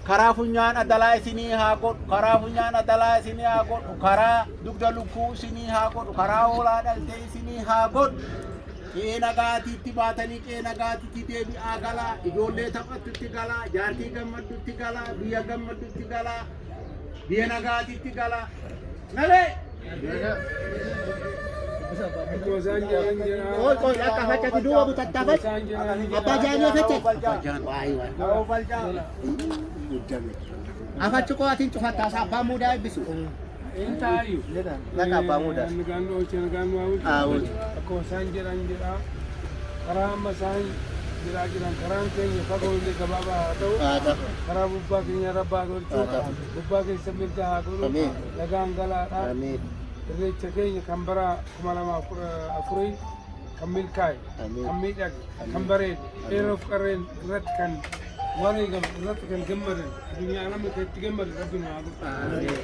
Karaa funyaan adalaa isinii haa godhu, karaa funyaan adalaa isinii haa godhu, karaa dugda lukkuu isinii haa godhu, karaa hoolaa dhaltee isinii haa godhu. Qe'ee nagaatiitti baatanii qe'ee nagaatiitti deebi'aa galaa, ijoollee taphattutti galaa, jaartii gammaddutti galaa, biyya gammaddutti galaa, biyya nagaatiitti galaa. Nalee! Qoy qoy akka fachati duuba butatta fach. Abbaa jaanii afachati. Waay waay. Afachi koo atiin cufatta asa abbaa muudaa eebbisu. Laqa abbaa muudaa. Aawuti. Akkuma isaan jedhan jedha. Karaa amma isaan jedhaa jiran karaan keenya fagoo illee gabaabaa haa ta'u. Haa ta'u. Karaa gubbaa keenya rabbaa godhu. Haa ta'u. Gubbaa keessa mirga haa godhu. Amiin. Nagaan galaadha. Amiin. Irreecha keenya kan bara 2014 kan milkaa'e, Amiin. kan miidhage, kan bareede, qeerroof qarreen irratti kan wareegaman, irratti kan gammadan, addunyaa namni kan itti gammadu rabbi nu haa godhu.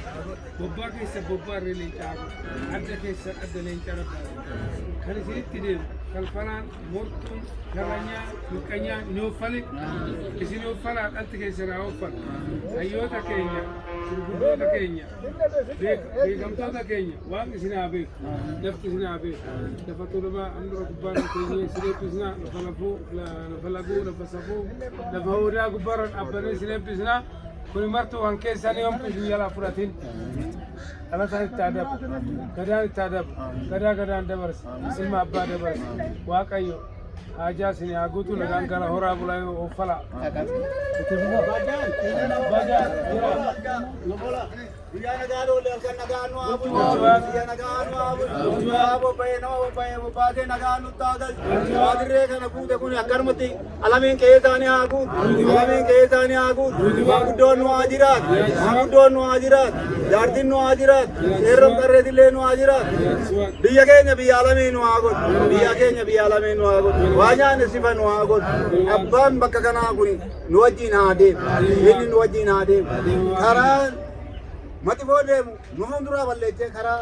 Bobbaa keessa bobbaa irree leencaa haa godhu. Adda keessa adda leencaa rabbi haa godhu. Kan isinitti deemu falfalaan, mortuun, sharranyaa, mirqanyaa hin ooffale, isin ooffalaa dhalti keessan haa ooffalu. Hayyoota keenya, gurguddoota keenya, beekamtoota keenya waaqni isin haa beeku, lafti isin haa beeku. Lafa tuulamaa handhuura gubbaarra teenyee isin eebbisna, lafa lafuu, lafa laguu, lafa safuu, lafa hoodaa gubbaarra dhaabbannee isin eebbisna. Kuni martuu kan keessanii homtuu isin jalaa fudhatin. Dhalataan itti adabu, gadaan itti adabu, gadaa gadaan dabarsa, ilma abbaa dabarsa. Waaqayyo haajaa isin haa guutu nagaan gara horaa bulaa ooffalaa. Bajaan jira. Guyyaa nagaa loolle halkan nagaa nu haa bulchu. Biyya nagaa nu haa bulchu. Waa bobba'ee nama bobba'ee bobbaasee nagaa nutti haa galchu. Waa dirree kana guute kun akkanumatti alamiin qe'ee isaanii haa guutu. Alamiin qe'ee isaanii haa guutu. Maanguddoon nu haa jiraatu. Maanguddoon nu haa jiraatu. Jaartiin nu haa jiraatu. Qeerroon qarreetillee nu haa jiraatu. Biyya keenya biyya alamii nu haa godhu. Biyya keenya biyya alamii nu haa godhu. Waa nyaanne sifa nu haa godhu. Abbaan bakka kanaa kun nu wajjin haa deemu. Inni nu wajjin haa deemu. Karaa maxifoo deemu nu fuulduraa balleessee karaa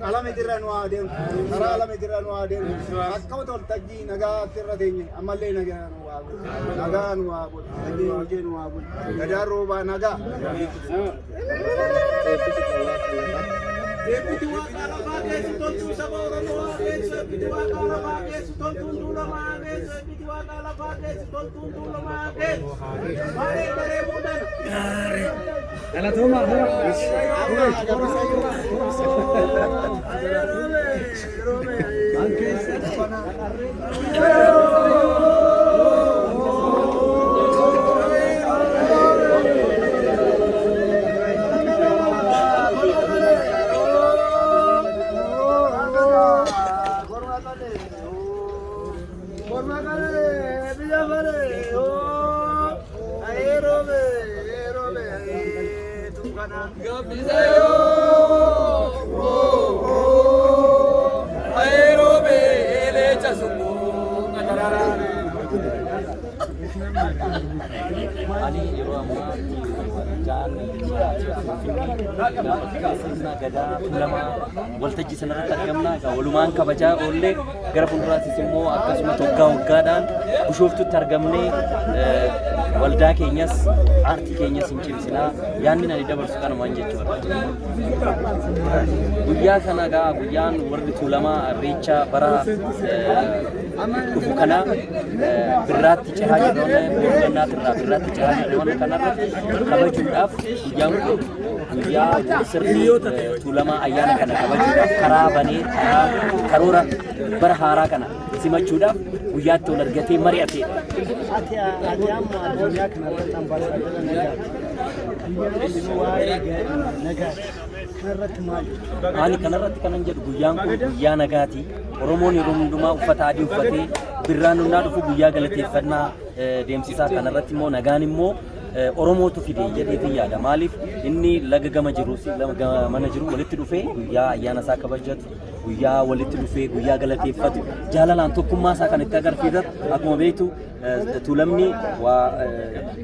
alameetirra nu haa deemu. Karaa alameetirra nu haa deemu. Akkuma toltajjii nagaatti irra teenye ammallee nagaa nu haa godhu. Nagaa nu haa godhu. Nagee hojii nu haa godhu. Gadaan roobaa nagaa. Eebbiti waaqa lafaa keessu toltuu saba Oromoo haa geessu. Eebbiti waaqa lafaa keessu toltuun tuulamaa haa geessu. Eebbiti waaqa lafaa keessu toltuun tuulamaa haa geessu. Maaree baree muudana. Ani yeroo ammaa jaan Finfinnee sirna gadaa tuulamaa waltajjii sanarratti argamna. Egaa walumaan kabajaa oollee gara fuulduraattis immoo akkasumas waggaa waggaadhaan Bishooftutti argamnee waldaa keenyas aartii keenyas hin cimsinaa. Yaanni ani dabarsu kanumaan jechuudha. Guyyaa kana egaa guyyaan warri tuulamaa irreecha bara dhufu kana birraatti cehaa jirra boorgannaati irraa birraatti cehaa jirra waan kanarratti kabajuudhaaf guyyaan kun guyyaa sirni tuulamaa ayyaana kana kabajuudhaaf karaa banee karaa karoora bara haaraa kana simachuudhaaf guyyaatti wal argatee mari'ateedha. Ati ati amma addunyaa kana irratti ambaasaadara nagaati. Biyya waa'ee nagaati. Kanarratti maal jettu? Ani kanarratti kanan jedhu guyyaan kun guyyaa nagaati. Oromoon yeroo hundumaa uffata adii uffatee birraan onnaa dhufu guyyaa galateeffannaa deemsisaa kanarratti immoo nagaan immoo Oromootu fide jedheetiin yaada. Maaliif inni laga gama jiru laga mana jiru walitti dhufee guyyaa ayyaana isaa kabajatu guyyaa walitti dhufee guyyaa galateeffatu jaalalaan tokkummaa isaa kan itti agarsiisatu akkuma beektu Tuulamni waa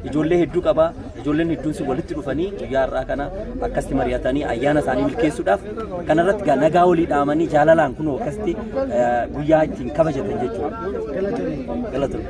ijoollee hedduu qaba. Ijoolleen hedduun sun walitti dhufanii guyyaa har'aa kana akkasitti mari'atanii ayyaana isaanii milkeessuudhaaf kanarratti gaa nagaa walii dhaamanii jaalalaan kunoo akkasitti guyyaa ittiin kabajatan jechuudha. Galatoomi.